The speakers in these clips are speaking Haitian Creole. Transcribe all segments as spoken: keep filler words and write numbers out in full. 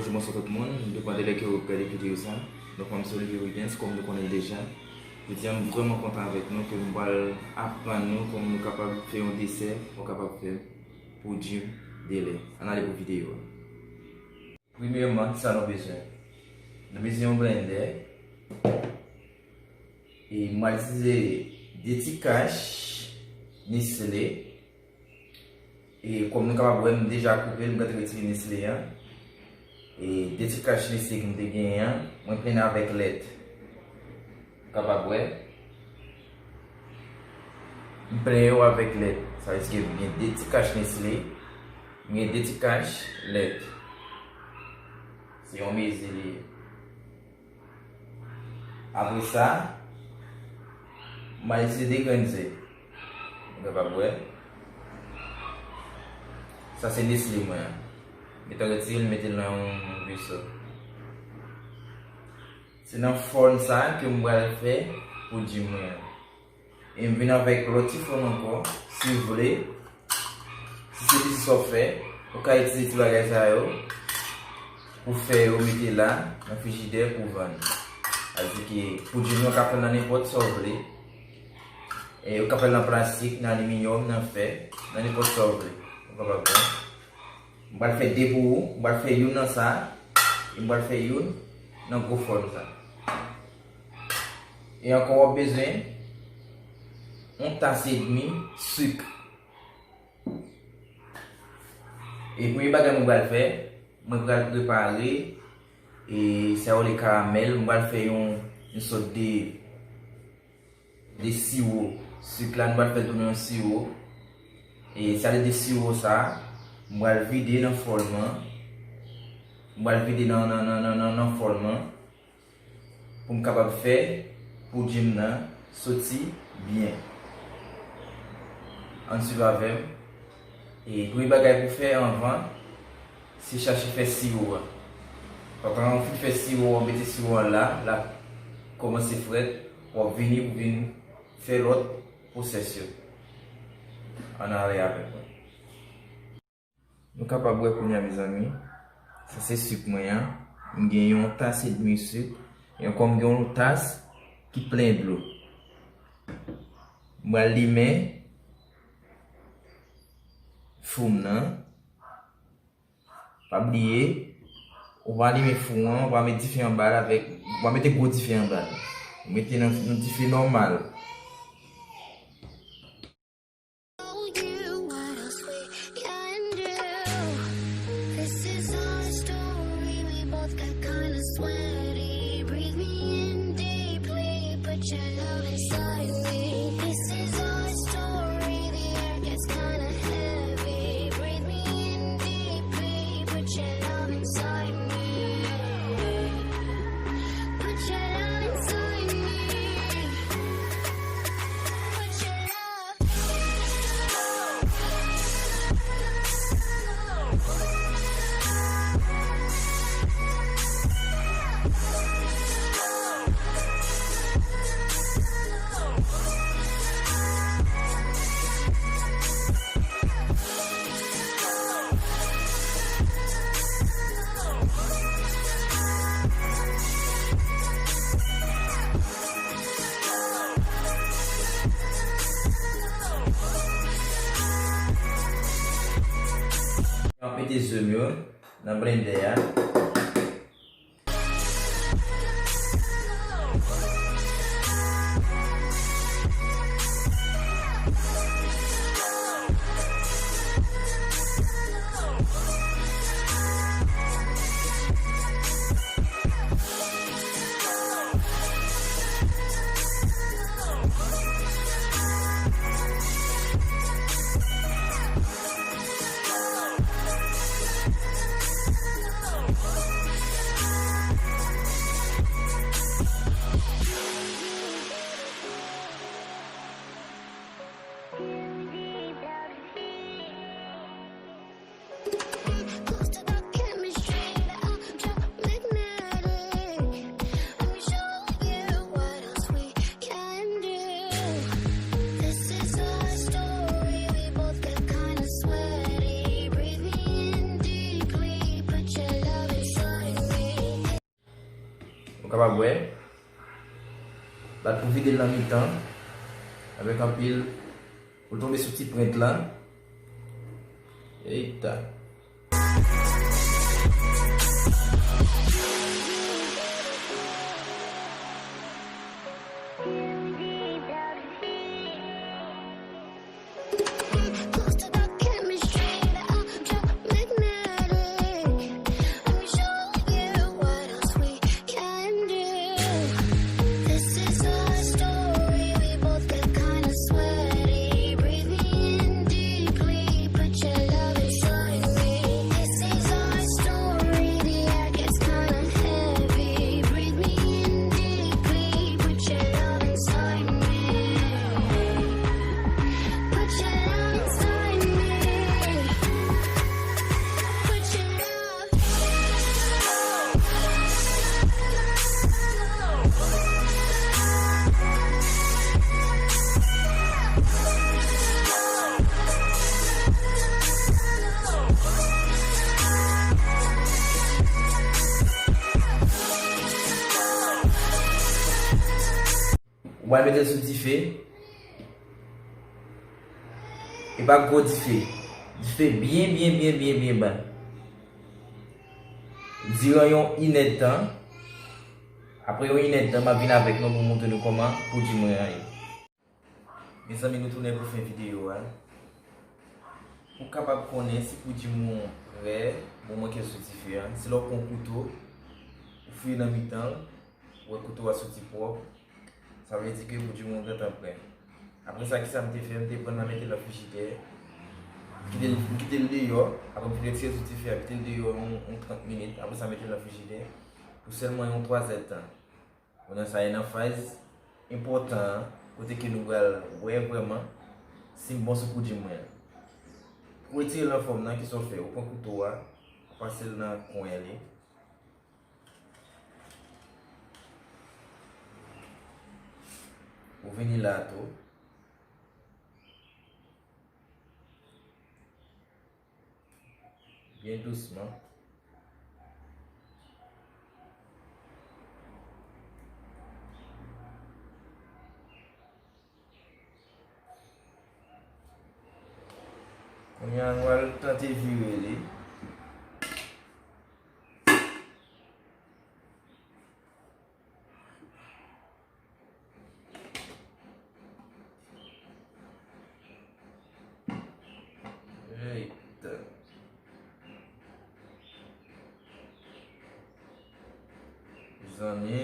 Bonjou, bonswa tout moun, depann de lè ke w ap gade videyo sa. Donk, mwen se Olivier Williams, kòm nou konnen l deja. Jodi a, m vrèman kontan avèk nou, ke m pral aprann nou kòman nou kapab fè yon desè, ou kapab fè pou jim de lè. Ann ale pou videyo a. Premyèman, kisa nou bezwen? Nou bezwen yon blendè. E mwen itilize de ti kach Nestlé. E kòm nou kapab wè, m deja koupe l, m gentan retire Nestlé a. E de ti kach Nestlé ke m te genyen an, mwen plen avèk lèt. Ou kapab wè. M plen yo avèk lèt. Sa vle di ke m gen de ti kach Nestlé, m gen de ti kach lèt. Se yon mezi li ye. Apre sa, m al itilize de grenn ze. Ou kapab wè. Sa se Nestlé mwen an. M gentan retire l, mete l nan yon veso. Se nan fòm sa ke m pral fè pou jim mwen an. E m vin avèk lòt ti fòm ankò, si w vle. Si se piti sa w fè, ou ka itilize ti bagay sa yo pou fè yo mete la nan frijidè pou vann. Sa vle di ke pou jim nan, ou ka fè l nan nenpòt sa w vle. E ou ka fè l nan plastik, nan aliminyòm, nan fè, nan nenpòt sa w vle. Ou kapab pran. M pral fè de pou ou, m pral fè youn nan sa, e m pral fè youn nan gwo fòm sa. E ankò w ap bezwen yon tas edmi sik. E premye bagay mwen pral fè, mwen pral prepare, e sa yo rele karamèl, mwen pral fè yon, yon sòt de de siwo. Sik la, nou pral fè l tounen yon siwo. E sa li de siwo sa, m pral vide nan fòm nan. M pral vide nan, nan, nan, nan, nan, nan fòm nan. Pou m kapab fè pou jim nan soti byen. Ann swiv avè m. E premye bagay pou fè anvan, se chache fè siwo a. Pandan w fin fè siwo a, w mete siwo a la, l ap kòmanse frèt, w ap vini pou vin fè lòt pwosès yo. Ann ale avèk mwen. Nou kapab wè kounye a, mezanmi. Sa se sik mwen an. M gen yon tas edmi sik. Yon kòm gen yon tas ki plen dlo. M pral limen fou m nan. Pa bliye, ou pa limen fou an, ou pa met dife anba l avèk, ou pa mete gwo dife anba l. Ou mete nan, nan dife nòmal. This is our story, we both got kinda sweaty. Breathe me in deeply, put your love inside me. This is our story, the air gets kinda heavy. Breathe me in deeply, put your love inside me. Put your love inside me. Put your love Mwen pete ze m yo nan blendè a. Pa bwè. Bat pou vide l nan mitan. Avèk anpil. Pou l tonbe sou ti pwent lan. Eita. Ou pral mete l sou dife. E pa gwo dife. Dife byen, byen, byen, byen, byen ba. Diran yon inèdtan. Apre yon inèdtan, m ap vin avèk nou pou m montre nou kòman poudji mwen an ye. Mezanmi, nou tounen pou fen videyo a. Pou w kapab konnen si poudji mwen w prè, bon, mwen ke sou dife a. Se lè w pran kouto, ou fouye nan mitan l, ou wè kouto a soti pwòp. Sa vle di ke poudji mwen w gentan prè. Apre sa, kisa m te fè? M te pran l, mete l nan frijidè. M kite l, m kite l deyò. Apre, m te retire sou dife a, kite l deyò yon, yon trant minit. Apre sa, mete l nan frijidè pou sèlman yon twa zèdtan. Pandan sa, e nan faz enpòtan an, kote ke nou pral wè vrèman si m bon sou poudji mwen an. Pou retire l nan fòm nan, kisa w fè? Ou pran kouto a, ou pase l nan kwen li. Ou vini la tou. Byen dousman. Kounye a, nou al tante vire li. Eita. Mezanmi,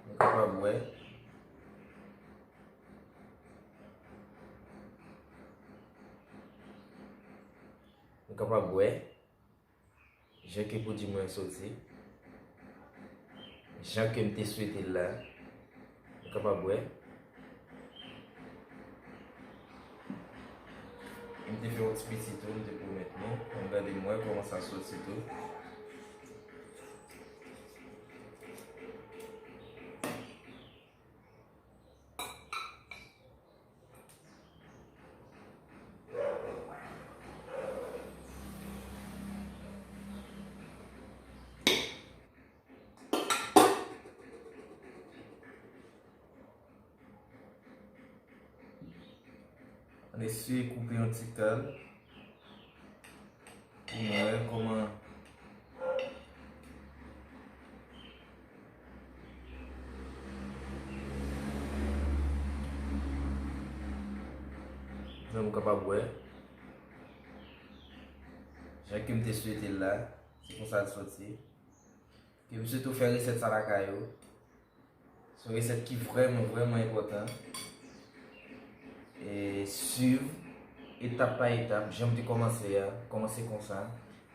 nou kapab wè. Nou kapab wè. Jan ke poudji mwen soti, jan ke m te swete l la, nou kapab wè. M te fè yon ti piti tou, m te pwomèt nou. Ann gade m wè kòman sa soti tou. Ann eseye koupe yon ti kal. Pou nou wè kòman. Jan nou kapab wè. Jan ke m te swete l la, se konsa l soti. Ke m swete w fè resèt sa lakay ou. Se yon resèt ki vrèman, vrèman enpòtan. E swiv etap pa etap, jan m te kòmanse a, kòmanse konsa.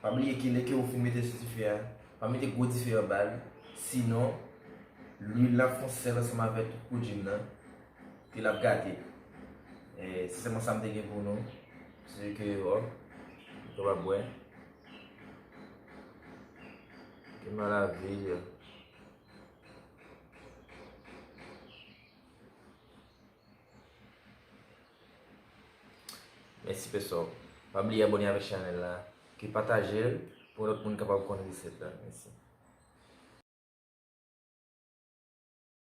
Pa bliye ke lè ke ou fin mete sou dife a, pa mete gwo dife anba l, sinon lwil la fè yon sèl ansanm avèk tout poudji m nan, ke l ap gate. E se sèlman sa m te gen pou nou. Se ke, o, nou kapab wè. Ke m a lave l. Mèsi, pèsò. Pa bliye abòne avèk chanèl la, ke pataje l pou lòt moun kapab konn resèt la. Mèsi.